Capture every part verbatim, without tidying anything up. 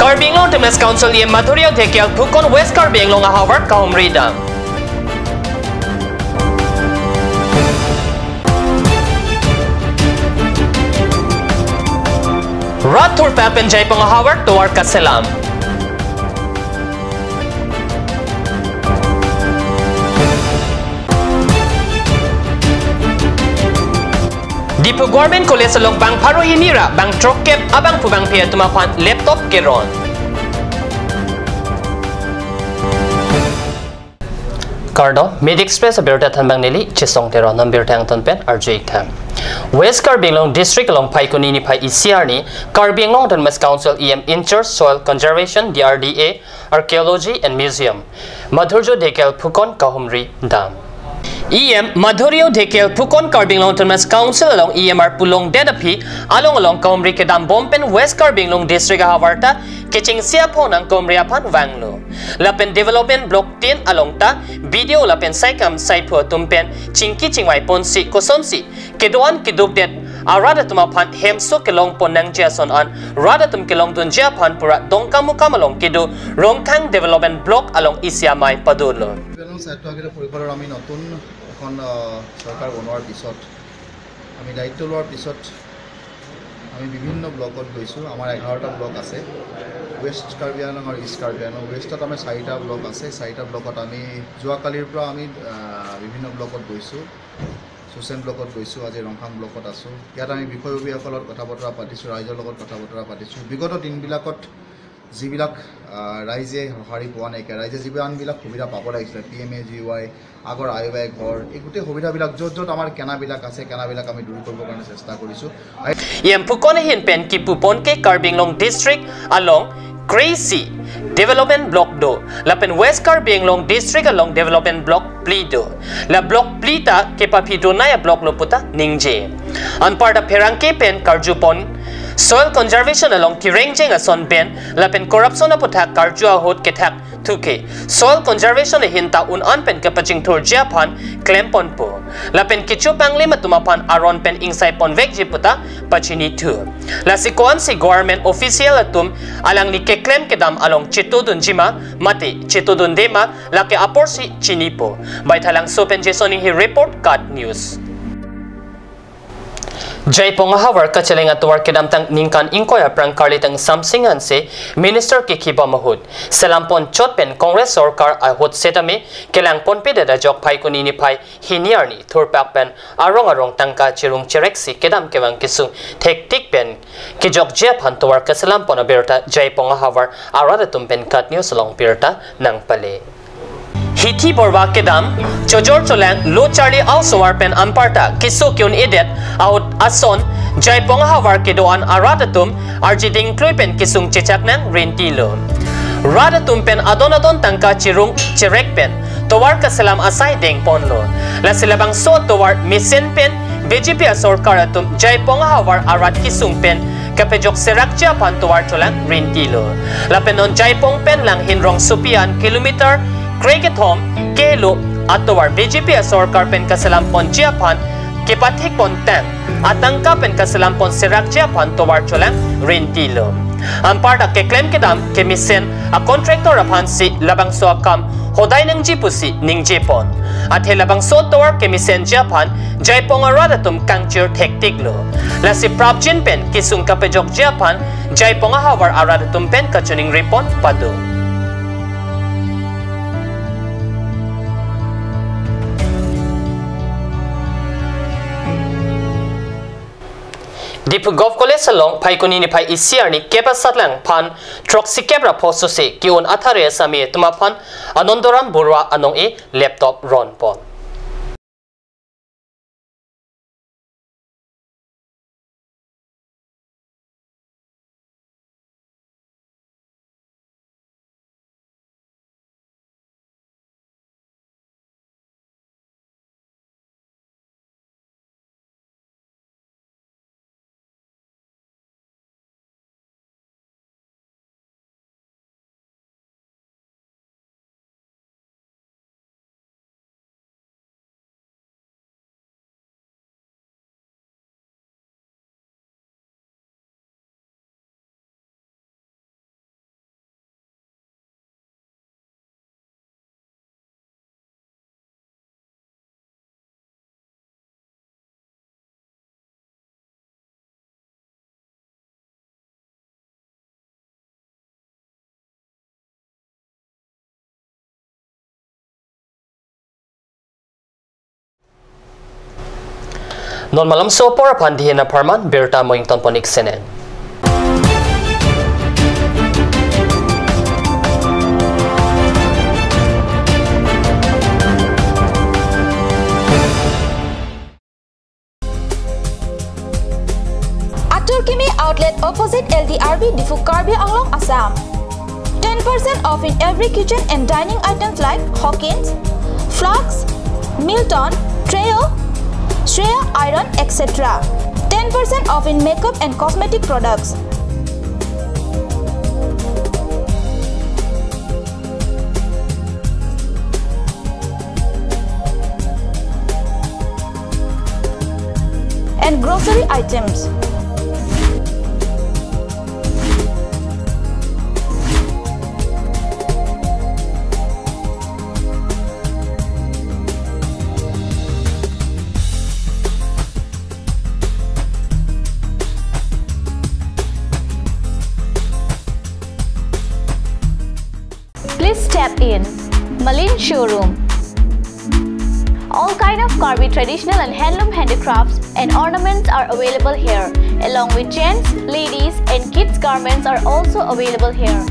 Karbi Anglong Autonomous Council E M Madhuri Dhekial Phukan West Karbi Anglong ahavar kahumri dam. Rat thurpak pen Jaipong ahavar tovar kaselam. Diphu Government College along bang pharo hini ra bang throkkep abangphu bangphi atum aphan laptop keron. Kardom, Media Express abirta thanbang neli Chesong Teron. Nang birta angton pen arju-ik tha. West Karbi Anglong District along Phaikuni niphai isi arni Karbi Anglong Autonomous Council E M in charge Soil Conservation, D R D A, Archaeology and Museum, Madhuri Dhekial Phukan kahumri dam. E M Madhuri Dhekial Phukan Karbi Anglong Autonomous Council along E M arpu longdet aphi along along kahumri kedam bom pen West Karbi Anglong District ahavar ta kechengsi aphong nang kahumri aphan vanglo. Lapen development block tin along ta B D O lapen saikam saiphu atum pen chingki chingvai ponsi kosonsi kedo-an kedukdet arat atum aphan hemso kelong pon nangji ason an rat atum kelongdunji aphan pura Dongkamukam along kedo Rongkhang Development Block along isi amei padolo. Karbi Anglong স্বায়ত্তশাসিত পৰিষদৰ আমি নতুন এখন, আহ, চৰকাৰ বনোৱাৰ পিছত, আমি দায়িত্ব লোৱাৰ পিছত আমি বিভিন্ন ব্লকত গৈছোঁ। আমাৰ এঘাৰটা ব্লক আছে। ৱেষ্ট কাৰ্বি আংলং আৰু ইষ্ট কাৰ্বি আংলং। ৱেষ্টত আমাৰ চাৰিটা ব্লক আছে। চাৰিটা ব্লকত আমি যোৱাকালিৰ পৰা আমি, আহ, বিভিন্ন ব্লকত গৈছোঁ। চুচেন ব্লকত গৈছোঁ, আজি ৰংখাং ব্লকত আছোঁ। ইয়াত আমি বিষয়ববীয়াসকলৰ কথা বতৰা পাতিছোঁ, ৰাইজৰ লগত কথা বতৰা পাতিছোঁ। বিগত দিনবিলাকত যিবিলাক, আহ, ৰাইজে সঁহাৰি পোৱা নাইকিয়া, ৰাইজে যিমানবিলাক সুবিধা পাব লাগিছিলে, P M A G Y, আগৰ আই ৱাই ঘৰ, এই গোটেই সুবিধাবিলাক য'ত য'ত আমাৰ কেনাবিলাক আছে, কেনাবিলাক আমি দূৰ কৰিবৰ কাৰণে চেষ্টা কৰিছোঁ। E M Phukan ahin pen kipu ponke Karbi Anglong District along kre-isi development block do, lapen West Karbi Anglong District along development block phli do. La block phli ta kepaphi donai ablock lo puta ningje. Anparta pherangke pen karju pon Soil Conservation along kereng jeng ason pen lapen corruption aputhak karju ahut kethak thuke Soil Conservation ahin ta un-an pen kepachingthurji aphan klem ponpo. Lapen kecho panglim atum aphan aron pen ingsai ponvekji puta pachini thu. Lasi ko-ansi government official atum alangli keklem kedam along chetodunji ma mate chetodunde ma, lake aporsi chinipo. Baithalangso pen Jason Inghi report, KAT News. Jaipong ahavar kacheleng atovar kedamtang ningkan ingkoi aphrang karlitang Samsing Hanse Minister kekhi bom ahut selam ponchot pen Congress sorkar ahut setame kelang ponpedet ajok Phaikuni niphai hini arni thurpak pen arong arong tangka cherung chereksi kedam kevang kesung thektik pen kejokji aphan tovar keselam pon abirta Jaipong ahavar arat atum pen KAT News along birta nangpale. Hithi borba kedam chojor cholang lo charli aosomar pen anparta keso ke-un-edet ahut ason Jaipong ahavar kedo-an arat atum arjiding klui pen kesung chechak nang rintilo. Rat atum pen adon adon tangka cherung cherek pen tovar keselam asai dengponlo. Lasi labangso tovar mesen pen B J P asorkar atum Jaipong ahavar arat kesung pen kapejok serakji aphan tovar cholang rintilo. Lapen non Jaipong pen Langhin rongsopi an kilometer krekethom kehelo atovar B J P asorkar pen kaselam ponji aphan kepathik pontang atangka pen kaselam pon serakji aphan tovar cholang rintilo. Anparta keklem kedam kemesen a contractor aphansi labangso akam hodai nangji pusi ningjepon. Athe labangso tovar kemesenji aphan Jaipong arat atum kangchir thektiklo. Lasi prapjin pen kesung kapejokji aphan Jaipong ahavar arat atum pen kachiningripon pado. Diphu Govt College along Phaikuni niphai isi arni kep asatlang phan throksikep ra pho sose ke-un athare asami atum aphan Anandoram Baruah anong-e laptop ronpon. Non malomso apor aphan dihin apharman birta mo ingtonpon ik senen. Atur Kimi Outlet opposite L D R B Diphu, Karbi Anglong, Assam. Ten percent off in every kitchen and dining items like Hawkins, flasks, Milton, Treo, Shreya iron, et cetera. Ten percent off in makeup and cosmetic products. And grocery items. Please step in. Malin Showroom. All kind of Karbi traditional and handloom handicrafts and ornaments are available here, along with gents, ladies, and kids garments are also available here.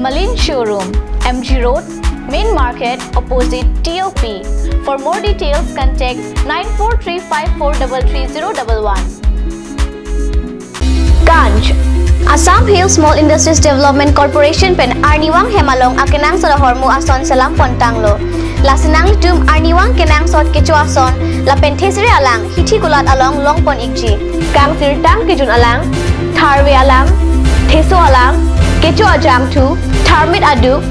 Malin Showroom, M G Road, Main Market, opposite T O P. For more details, contact nine four three five four double three zero double one. Ganj. Assam Hill Small Industries Development Corporation pen arnivang hem along akenangsot ahormu ason selam pon tanglo. Lasi nanglitum arnivang kenangsot kecho ason lapen thesere alang hithi kulat along longpon ikji. Kangsirtang kejun alang, tharve alang, theso alang, kecho ajangthu, tharmit aduk,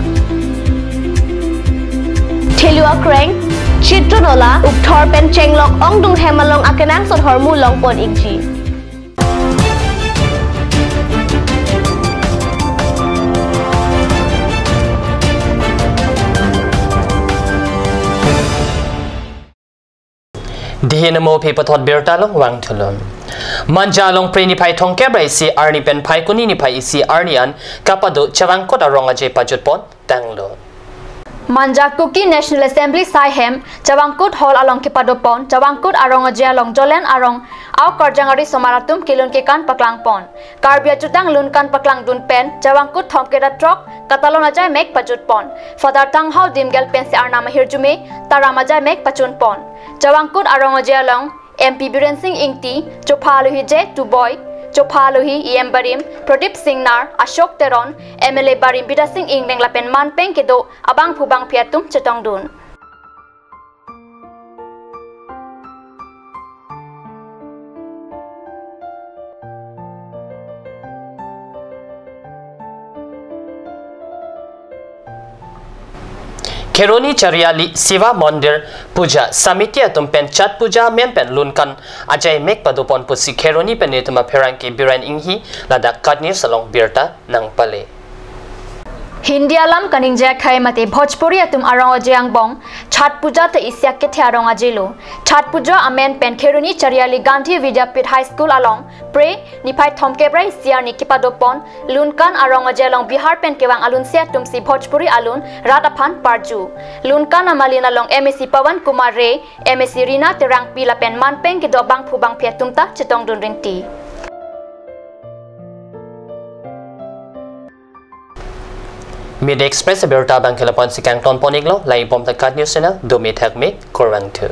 thelu akreng, chitron ola, ukthor pen chenglok ongdung hem along akenangsot ahormu longpon ikji. Dihin mo aphi pathot birta along vangthulo. Manja along Phre niphai thomkep ra isi arni pen Phaikuni niphai isi arni an kapado Chavangkut arong aje pajutpon tanglo. Manja Kuki National Assembly saihem Chavangkut Hall along kepadopon Chavangkut arong aje along Jolen arong aokarjang arisomar atum kelun kekan paklangpon. Karbi ajutang lunkan paklangdun pen Chavangkut thomkep ra throk katalon ajaimek pajutpon. Father Tanghau Dimgel pensi arnam ahirjume taram ajaimek pachunpon. Chavangkut arong aje along M P Biren Singh Ingti, chopha alohi J Tuboi, chopha alohi E M barim Pradip Singnar, Ashok Teron, M L A barim Bidya Singh Engleng lapen manpeng kedo abangphu bangphi atum chetongdun. Kheroni Chariali Shiva Mandir Puja Samiti atum pen Chhath Puja amen pen lunkan ajaimek padopon pusi Kheroni pen nelitum apherangke Biren Inghi ladak KAT News along birta nangpale. Hindi alam kaningje akhei mate Bhojpuri atum arong aje angbong Chhath Puja ta isi akethe arong ajelo. Chhath Puja amen pen Kheroni Chariali Gandhi Vidyapith High School along Phre niphai thomkep ra isi arni kepadopon lunkan arong aje along Bihar pen kevang alunsi atumsi Bhojpuri alun rat aphan parju. Lunkan amalin along M A C Pawan Kumar Ray, M A C Rina Terangpi lapen manpeng kedo abangphu bangphi atum ta chetongdun rinti. Media Express abirta abangke lapu-ansi kangtonpon iklo, laibom ta KAT News Channel, dome thakme, kurvangthu.